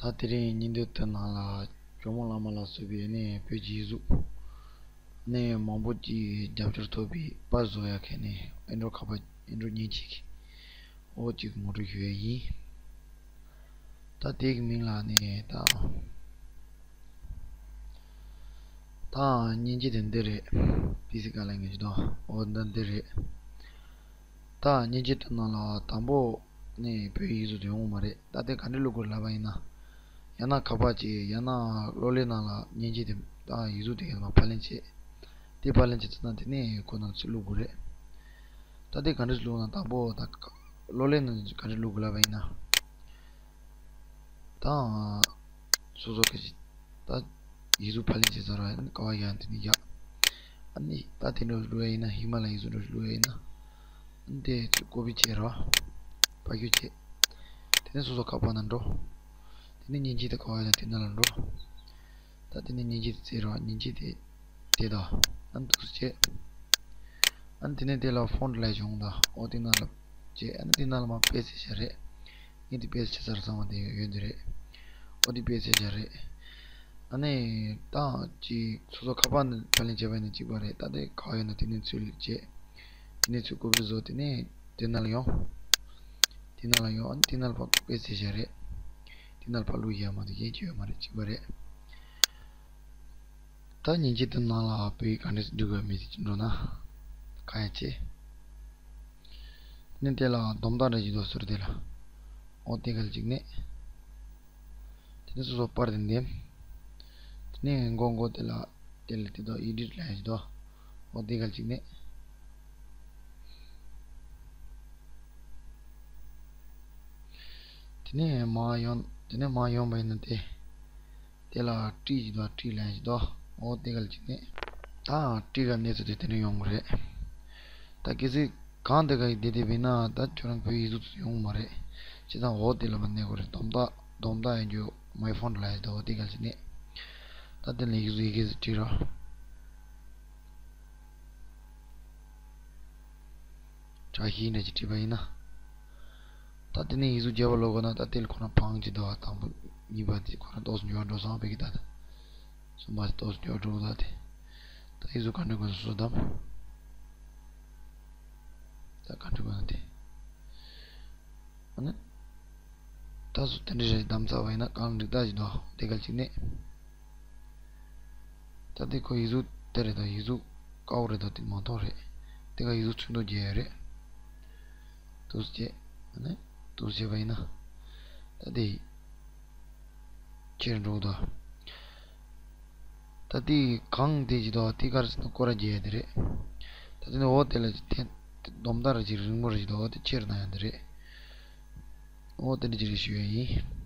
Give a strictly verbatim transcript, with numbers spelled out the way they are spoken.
ད་དེ་རིང་ཉིན་དེ་དེ་ནང་ལ་ཇོ་མོ་གླང་མ་ལ་སོགས་པའི་ནས་བོད་ཀྱི་ཡིག་གཟུགས་ནས་མང་པོ་ཅིག་རྒྱབ་སྐྱོར་ཐོབ་པའི་པར་བཟོ་ཡ་མཁན་ནས་ཨེ་འགྲོ་ཁ་པ་ཨེ་འགྲོ་མཉེན་ཆས་ཀྱི་འོ་ཅིག་ངོ་སྤྲོད་ཞུ་ཡ་ཡིན། ད་དེ་གི་མིང་ལ་ནས་ད་ད་མཉེན་ཆས་དེ་འདི་རེད། པི་སི་ཀ་ལ་ངེས་ཀྱི་དོ་འོ་འདི་འདི་རེད། ད་མཉེན་ཆས་དེ་ནང་ལ་དང་པོ་ནས་བོད་ཡིག་གཟུགས་དེ་ཡོང་གི་མ་རེད། ད་དེ་ག་འདྲ་བླུག་དགོས་ལབ་པ་ཡིན་ན། ཡང་ན་ཁ་པར་གཅིག་ཡང་ན་གློག་ཀླད་ནང་ལ་མཉེན་ཆས་དེ་དང་ཡིག་གཟུགས་དེ་ཡང་ན་ཕབ་ལེན་བྱེད། དེ་ཕབ་ལེན་བྱེད་ཚར་ན་དེ་ནས་ཁོ་ནང་ཚུར་བླུག་དགོས་རེད། ད་དེ་ག་འདྲ་བླུག་ན་དང་པོ་ད་གློག་ཀླད་ནང་ག་འདྲ་བླུག་དགོས་ལབ་པ་ཡིན་ན། ད་སོ་སོ་གི་ད་ཡིག་གཟུགས་ཕབ་ལེན་བྱེད་ཚར་ར་ཀ་བ་ཡང་དེ་ནས་ཡག་ཨ་ནི་ད་དེ་འདྲ་བླུག་ཡ་ཡིན་ན་ཧི་མ་ལ་ཡིག་གཟུགས་འདྲ་བླུག་ཡ་ཡིན་ན། ཨ་ནི་དེ་ཚུར་ཀོ་པི་བྱེད་ར་ཕབ་སྒྱུར་བྱེད། དེ་ནས་སོ་སོ་ཁ་པར་ནང་འགྲོ། དེ་ནས་མཉེན་ཆས་དེ་ཀ་བ་ཡང་དེ་ནང་ལ་འགྲོ། ད་དེ་ནས་མཉེན་ཆས་དེ་བཙལ་ར་མཉེན་ཆས་དེ། དེ་དང་། ཨ་ནི་འདུག་སེ་བྱས། ཨ་ནི་དེ་ནས་དེ་ལ་ཕོན་ཊི་ལབ་བྱུང་ད་འོ་དེ་ནང་ལ་བྱས། ཨ་ནི་དེ་ནང་ལ་མར་པེ་སི་ཊི་བྱས་རེད། ངས་དེ་པེ་སི་ཊི་བྱས་ཚར་ཚང་མ་དེ་ཡོད་འདི་རེད། འོ་དེ་པེ་སི་ཊི་བྱས་རེད། ཨ་ནི་ད་ཅིག་སོ་སོ་ཁ་པར་ནས་ཕབ་ལེན་བྱས་པ་ཡིན་ན་གཅིག་པ་རེད། ད་དེ་ག་བ་ཡོད་ན་དེ་ནས་ཚུར་བྱས། དེ་ནས་ཚུར་ཀོ་པི་བཟོ། དེ་ནས་དེ་ནང་ལ་ཡོང་། དེ་ནང་ལ་ཡོང་། ཨ་ནི་དེ་ནང་ལ་ཕར་པེ་སི་ཊི་བྱས་རེད། དེ་ནང་ལ་ཕར་བླུག་ཡ་མ་གཏོགས་གཞན་ཅི་ཡོད་མ་རེད། གཅིག་པ་རེད། ད་མཉེན་ཆས་དེ་ནང་ལ་བོད་ཡིག་ག་འདྲས་འབྲི་དགོས་མིན་འགྲོ་ན། ག་ཡ་ཅེ། དེ་ནས་དེ་ལ་སྡོམ་རྟགས་རེ་ཅིག་འདུག་ཟུར་དེ་ལ། འོ་དེ་ག་ལ་གཅིག་ནས། དེ་ནས་སོ་སོ་པར་དེ་འདེམས། དེ་ནས་མགོ་མགོ་དེ་ལ་དེ་ལ་དེ་དག་ཨེ་ཌིཊ་ལབ་ཡ་ཅིག་འདུག་འོ་དེ་ག་ལ་གཅིག་ནས། དེ་ནས་མར་ཡོང་། དེ་ནས་མར་ཡོང་བ་ཡིན་ན་དེ། དེ་ལ་ཊི་ཅིག་འདུག་ཊི་ལབ་ཡ་ཅིག་འདུག་འོ་དེ་ག་ལ་གཅིག་ནས། ད་ཊི་ག་གནས་ཚུལ་དེ་དེ་འདྲ་ཡོང་གི་རེད། ད་གལ་སྲིད་གང་དེ་ག་ཡི་བསྡད་བསྡད་པ་ཡིན་ན་ད་ཁྱོད་རང་བོད་ཡིག་གཟུགས་ཡོང་གི་མ་རེད། བྱས་ཙང་འོ་དེ་ལ་མར་གནས་དགོས་རེད། སྡོམ་རྟགས་སྡོམ་རྟགས་ཡིན་རྒྱུ་མའི་ཕོན་ཊི་ལབ་ཡ་ཅིག་འདུག་འོ་དེ་ག་ལ་གཅིག་ནས། ད་དེ་ལ་ཡིག་གཟུགས་ཡི་གེ་ཟིག་བྲིས་རོགས། བཀྲ་ཤིས་འདྲ་ཅིག་བྲིས་པ་ཡིན་ན། ད་དེ་ནས་ཡིག་གཟུགས་རྒྱབ་པ་ལོག་དགོས་ན་ད་དེ་ལ་ཁོ་ན་བང་ཅིག་འདུག་ཨ་དང་པོ་གཉིས་པ་དེ་ཁོ་ན་ཏོག་ཙམ་འགྱུར་བ་འགྲོ་སོང་བས་ཀྱི་ད་ད། གསུམ་པ་དེ་ཏོག་ཙམ་འགྱུར་བ་འགྲོ་ད་དེ། ད་ཡིག་གཟུགས་ག་འདྲ་དགོས་ན་སོ་སོ་བདམས། ད་ག་འདྲ་དགོས་ན་དེ། ཨ་ནི། ད་སོ་དེ་འདྲ་རེ་བདམས་ཚར་བ་ཡིན་ན་རྐང་འགྲིག་ད་ཅིག་འདུག་དེ་ག་ལ་གཅིག་ནས། ད་དེ་ཁོ་ཡིག་གཟུགས་དེ་རེད་དོ། ཡིག་གཟུགས་དཀར་པོ་རེད་དོ། དེ་མ་མཐོང་རེད། དེ་ག་ཡིག་གཟུགས་ཚོན་མདོག་རྒྱས་ཡོད་རེད། འདུག་སེ་བྱས། ཨ་ནི་འདུག་སེ་བྱས་པ་ཡིན་ན། ད་དེ་ཁྱེར་འགྲོ་དོ། ད་དེ་གང་དེ་ཅིག་དོ། དེ་ག་རེ་ཟེར་ན་སྐོར་ར་རྒྱས་དེ་རེད། ད་དེ་ནི་འོ་དེ་ལ་ཅིག་འཐེན། སྡོམ་རྟགས་ར་ཅིག་རིང་མོ་ར་ཅིག་དོ། འོ་དེ་ཁྱེར་ན་ཡང་དེ་རེད། འོ་དེ་འདྲ་ཅིག་རེད་ཞུ་ཡ་ཡིན།